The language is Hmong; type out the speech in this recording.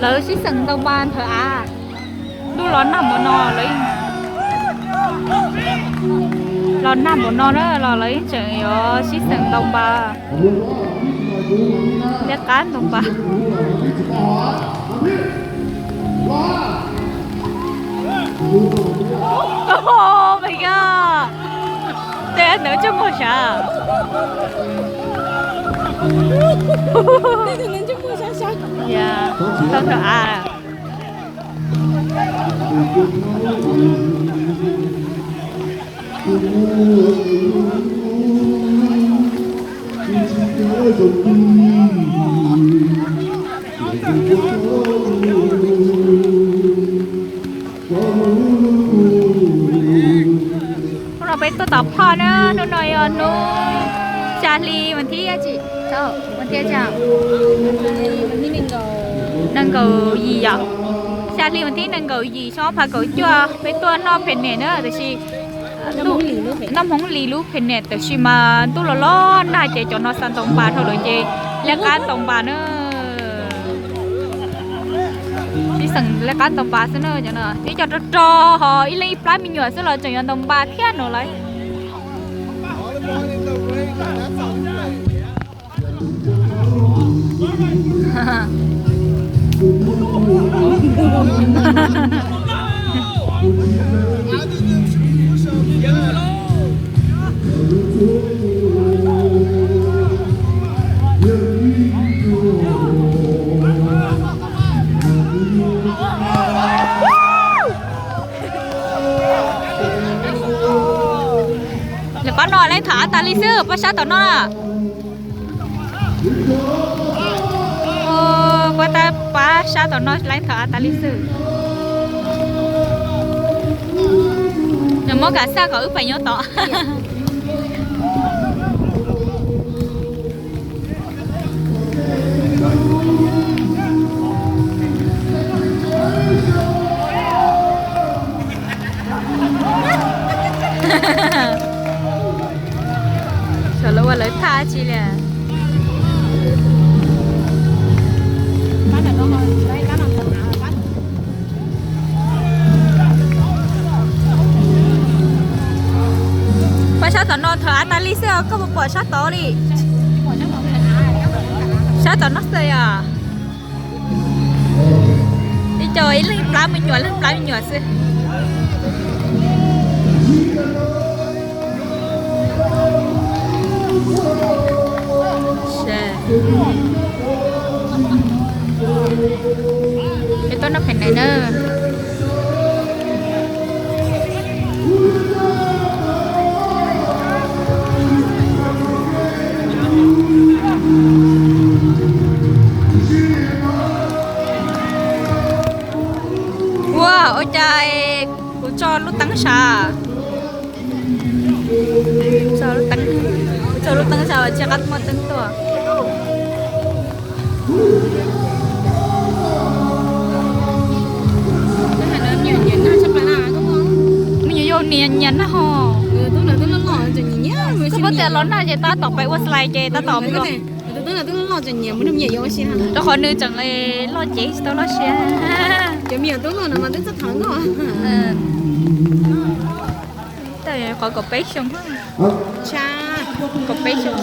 Lawv sib xeem ntaus npas nthawv av. Ntuj los nag npaum no lawv, los nag npaum no na los lawv yeej tseem yuav sib xeem ntaus npas, liab qab ntaus npas. Oh my god, tej ntawd tsis muaj sav. Tau nrog av. Hnub no peb tuaj tom phoj na, hnub no yog hnub xya hli vas thib, vas thib nees nkaum yim yom, xya hli vas thib nees nkaum yim xyoo ob phav kaum cuaj peb tuaj noj phe nes na, tiam sis noj Hmoob Lis lub phe nes, tiam sis mas ntuj los los nag ces cov no xav ntaus npas dhau lawm ces liab qab ntaus npas na. Sib xeem liab qab ntaus npas xwb na, cov no tib co rog rog ho ib leeg ib plab me nyuam xwb los tseem yuav ntaus npas thiab no lawm. Lawv pab no leej tham av tas li xwb, pab sab tom no. Pab tab pab sab tom no leej tham av tas li xwb. Nws muab kam xaj kom wb pais nyob tod. Xyov lawv ua lawv thaj tsi li. Pab sab tom no tham av tas li xwb os, koj puas pom sab tod li? Sab tom no xwb yom. Ib co ib leeg plab me nyuam, leeg plab me nyuam xwb. Peb tuaj noj pem nais na. Ua, ua cas kuv tso lub teeb sav? Kuv tso lub teeb sav, tsis qab muaj teeb tuaj. Me nyuam yau nyias nyias nag ho. Koj paub tias los nag ces tab tom pais ua slide ces tab tom rau qhov nws tseem loj cev tsis tau loj siab. Qhov kaum peb xyoo, kaum peb xyoo.